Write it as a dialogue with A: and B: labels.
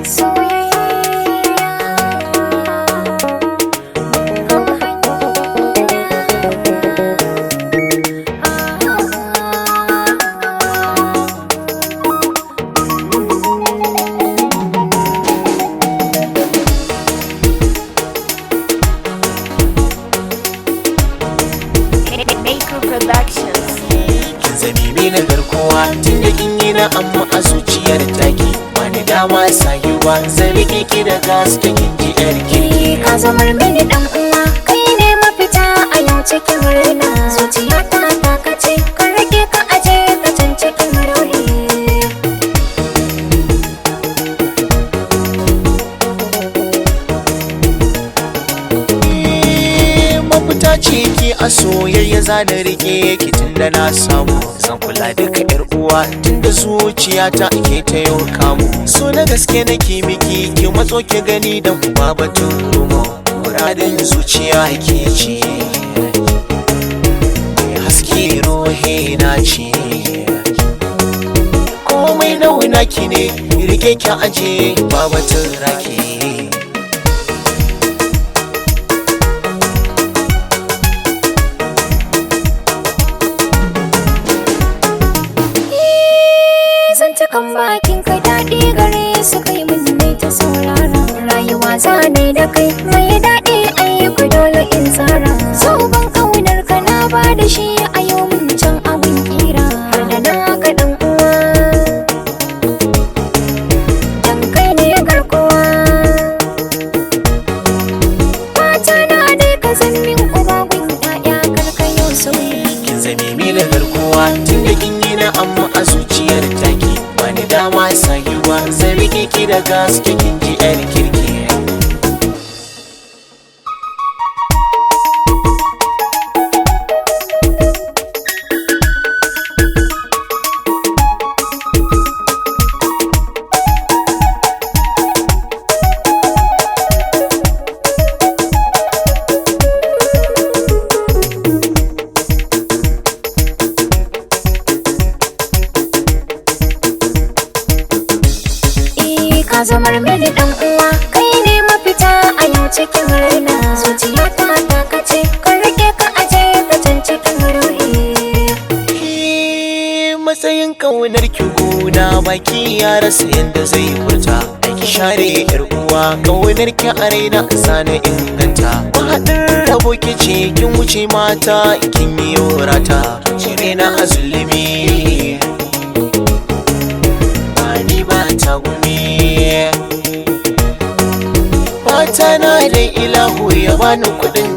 A: Soyayya mun hau hanya.
B: Maker Productions.
C: Kin zame mini garkuwa tun da kin yi na amma a zuciyar taki, bani dama sayuwa zan rike ki da gaske, kin ji yar kirki.
A: Ka zamar mini dan uwa, kai ne mafita a yau cikin raina. Zuciyata ta kace ka rike ka aje ka can cikin ruhi.
C: Mafita ce ki a soyayya, za na rike ki tun da na samu. Zan kula duka yar uwa tun da zuciyata ke ta yau kamu. So na gaske nake miki, ki matso ki gani da ba batun rumo. Muradin zuciya ke ce, haske ruhi na ce, komai nauna ki ne, rike ki aje ba batun raki.
A: Zantukan bakin ka daɗi gare su, kai mun ne ta saurara. Rayuwa zane da kai mai daɗi, ayyuka dole in tsara. Ban ƙaunar ka na ba da shi a yau, mun can abun kira. Har da naka ɗan uwa, dan kai ne garkuwa. Fata na dai ka zan min uba gun ƴaƴa, kar ka yau sauyi.
C: Kin zame mini garkuwa tun da kin yi na amma a zuciyar taki, bani dama sayuwa zan rike ki da gaske, kin ji yar kirki.
A: Eh, ka zamar mini dan uwa, kai ne mafita a yau cikin raina. Zuciyata ta kace ka rike ka aje ka can cikin ruhi.
C: Ki matsayin kaunar ki gona, baki ya rasa yanda zai furta. Ki share yar uwa, kaunar ki a raina zana inganta. Mahaɗin rabo ki ce, kin wuce mata, kin yi rata, cire na azulumi, ba ni ba ta gumi. Fata na da ilahu ya bani kuɗin